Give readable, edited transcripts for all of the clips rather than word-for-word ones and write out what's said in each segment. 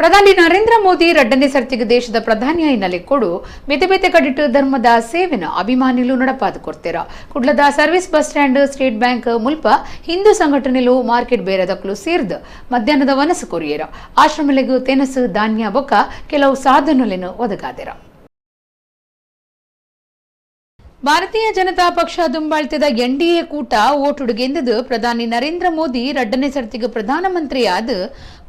ಪ್ರಧಾನಿ ನರೇಂದ್ರ ಮೋದಿ ರಡ್ಡನೇ ಸರ್ತಿಗೆ ದೇಶದ ಪ್ರಧಾನಿ ಕೊಡು ಬೇತೆ ಬೇತೆ ಕಡಿಟು ಧರ್ಮದ ಸೇವೆನ ಅಭಿಮಾನಿಲು ನಡಪಾದು ಕೊಡ್ತೀರ. ಕುಡ್ಲದ service bus stand, state bank ಮುಲ್ಪ ಹಿಂದೂ ಸಂಘಟನೆಲು, ಮಾರ್ಕೆಟ್ ಬೇರೆದಕ್ಲು ಸೇರ್ದು ಮಧ್ಯಾಹ್ನದ ವನಸು ಕೊರಿಯರ. ಆಶ್ರಮಲೆಗು ತೆನಸು, ಧಾನ್ಯ ಬೊಕ್ಕ ಕೆಲವು ಸಾಧನಲೆನು ಒದಗಾದಿರ. ಭಾರತೀಯ ಜನತಾ ಪಕ್ಷ ದುಂಬಾಳ್ತಿದ ಎನ್ಡಿಎ ಕೂಟ ಓಟುಡು ಗೆಂದದು ಪ್ರಧಾನಿ ನರೇಂದ್ರ ಮೋದಿ ರಡ್ಡನೇ ಸರ್ತಿಗೆ ಪ್ರಧಾನಮಂತ್ರಿಯಾದ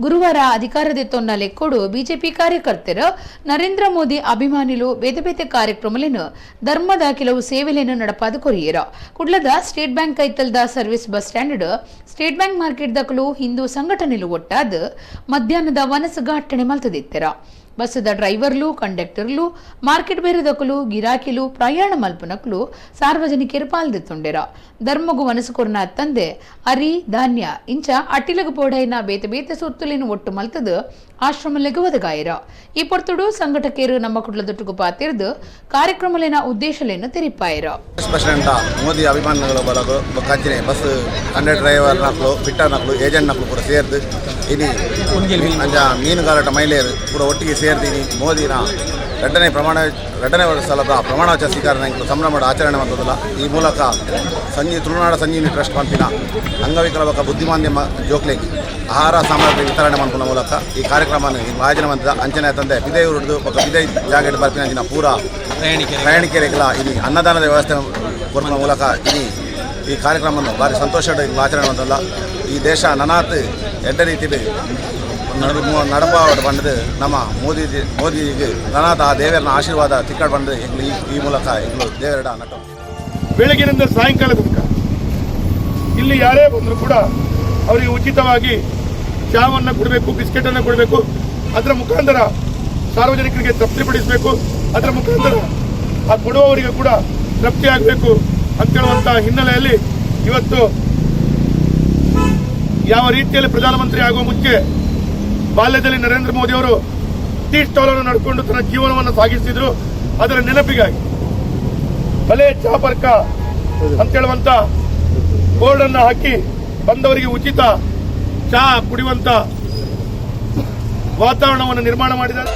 ಗುರುವಾರ ಅಧಿಕಾರದ ತೊನ್ನ ಲೆಕ್ಕೊಡು ಬಿಜೆಪಿ ಕಾರ್ಯಕರ್ತರು, ನರೇಂದ್ರ ಮೋದಿ ಅಭಿಮಾನಿಲು ಬೇತೆ ಬೇತೆ ಕಾರ್ಯಕ್ರಮಲೇನು, ಧರ್ಮದ ಕೆಲವು ಸೇವೆಲೇನು ನಡಪಾದು ಕೊರಿಯರ. ಕುಡ್ಲದ ಸ್ಟೇಟ್ ಬ್ಯಾಂಕ್ ಕೈತಲ್ದ service bus stand, state bank market ದಕಲು ಹಿಂದೂ ಸಂಘಟನೆಲು ಒಟ್ಟಾದ ಮಧ್ಯಾಹ್ನದ ವನಸು ಘಾಟನೆ ಮಲ್ತದಿತ್ತೆರ. ಬಸ್ಸುದ ಡ್ರೈವರ್ಲು, ಕಂಡಕ್ಟರ್ಲು, ಮಾರ್ಕೆಟ್ ಬೇರೆದಕಲು, ಗಿರಾಕಿಲು, ಪ್ರಯಾಣ ಮಲ್ಪನಕ್ಲು, ಸಾರ್ವಜನಿಕರು ಪಾಲ್ದಿತ್ತುಂಡೆರ. ಧರ್ಮಗು ವನಸು ಕೊರ್ನ ತಂದೆ ಅರಿ, ಧಾನ್ಯ ಇಂಚ ಅಟ್ಟಿಲಗು ಪೋಡೈನ ಬೇತೆ ಬೇತೆ ಸೊತ್ತುಲಿನ ಒಟ್ಟು ಮಲ್ತದು ಆಶ್ರಮಲೆಗು ಒದಗಾಯಿರ. ಈ ಪೊರ್ತುಡು ಸಂಘಟಕರು ನಮ್ಮ ಕುಡ್ಲದೊಟ್ಟುಗು ಪಾತಿರ್ದು ಕಾರ್ಯಕ್ರಮಲೇನ ಉದ್ದೇಶಲೇನು ತೆರಿಪಾಯಿರ. ಪ್ರೆಸಿಡೆಂಟ್ ಮೋದಿ ಅಭಿಮಾನಿಗಳ ಬಳಗ ಬೊಕ್ಕ ಬಸ್ ಕಂಡಕ್ಟರ್, ಡ್ರೈವರ್ ನಕ್ಲು, ಫಿಟ್ಟರ್ ನಕ್ಲು, ಏಜೆಂಟ್ ನಕ್ಲು ಪೂರ ಸೇರ್ದು ಇನಿ, ಅಂಚ ಮೀನುಗಾರಟ ಮಹಿಳೆಯರು ಪೂರ ಒಟ್ಟಿಗೆ ಸೇರ್ದು ಇನಿ ಮೋದಿನ 2ನೇ ಸಲದ ಪ್ರಮಾಣ ವಚನ ಸ್ವೀಕಾರ ಎಂಕುಲು ಸಂಭ್ರಮದ ಆಚರಣೆ ಮಂತುದಲ್ಲ. ಈ ಮೂಲಕ ತುಳುನಾಡ ಸಂಜೀವಿನಿ ಟ್ರಸ್ಟ್ ಪನ್ಪಿನ ಅಂಗವಿಕಲ ಬೊಕ್ಕ ಬುದ್ಧಿಮಾಂದ್ಯ ಜೋಕ್ಲೆಗ್ ಆಹಾರ ಸಾಮಗ್ರಿ ವಿತರಣೆ ಮನ್ಪುನ ಮೂಲಕ ಈ ಕಾರ್ಯಕ್ರಮ ಆಯೋಜನೆ ಮಂತದ. ಅಂಚನೆ ತಂದೆ ಪಿದೈ ಊರುಡ್ದು ಬೊಕ್ಕ ಪಿದೈ ಜಾಗೆಡ್ ಬರ್ಪಿನ ಅಂಚಿನ ಪೂರ ಪ್ರಯಾಣಿಕರಿಗೆಲ್ಲ ಇನಿ ಅನ್ನದಾನದ ವ್ಯವಸ್ಥೆ ಕೊರ್ಪುನ ಮೂಲಕ ಇನಿ ಈ ಕಾರ್ಯಕ್ರಮವನ್ನು ಭಾರಿ ಸಂತೋಷ ಆಚರಣೆ ಮಂತಲ್ಲ. ಈ ದೇಶ ನನಾತ್ ಎಡ್ಡೆ ರೀತಿಯಲ್ಲಿ ನಡಪಾವಡ್ ಪಂಡದು ನಮ್ಮ ಮೋದಿಗೆ ನನಾತ್ ಆ ದೇವರನ ಆಶೀರ್ವಾದ ತಿಕ್ಕಡ್ ಪಂಡದು ಎಂಕ್ಲು ಈ ಈ ಮೂಲಕ ಎಂಕ್ಲು ದೇವರಡ ನಟ ಬೆಳಗಿನಿಂದ ಸಾಯಂಕಾಲ ತನಕ ಇಲ್ಲಿ ಯಾರೇ ಬಂದರೂ ಕೂಡ ಅವರಿಗೆ ಉಚಿತವಾಗಿ ಚಾವನ್ನು ಕೊಡಬೇಕು, ಬಿಸ್ಕೆಟ್ ಅನ್ನು ಕೊಡಬೇಕು. ಅದರ ಮುಖಾಂತರ ಸಾರ್ವಜನಿಕರಿಗೆ ತೃಪ್ತಿಪಡಿಸಬೇಕು. ಅದರ ಮುಖಾಂತರ ಆ ಕೊಡುವವರಿಗೆ ಕೂಡ ತೃಪ್ತಿ ಆಗಬೇಕು ಅಂತೇಳುವಂತ ಹಿನ್ನೆಲೆಯಲ್ಲಿ, ಇವತ್ತು ಯಾವ ರೀತಿಯಲ್ಲಿ ಪ್ರಧಾನಮಂತ್ರಿ ಆಗುವ ಮುಂಚೆ ಬಾಲ್ಯದಲ್ಲಿ ನರೇಂದ್ರ ಮೋದಿ ಅವರು ಟೀ ಸ್ಟಾಲ್ ಅನ್ನು ನಡ್ಕೊಂಡು ತನ್ನ ಜೀವನವನ್ನು ಸಾಗಿಸಿದ್ರು, ಅದರ ನೆನಪಿಗಾಗಿ ಭಲೆ ಚಾಪರ್ಕ ಅಂತೇಳುವಂತ ಬೋರ್ಡ್ ಅನ್ನು ಹಾಕಿ ಬಂದವರಿಗೆ ಉಚಿತ ಚಹಾ ಕುಡಿಯುವಂತ ವಾತಾವರಣವನ್ನು ನಿರ್ಮಾಣ ಮಾಡಿದ್ದಾರೆ.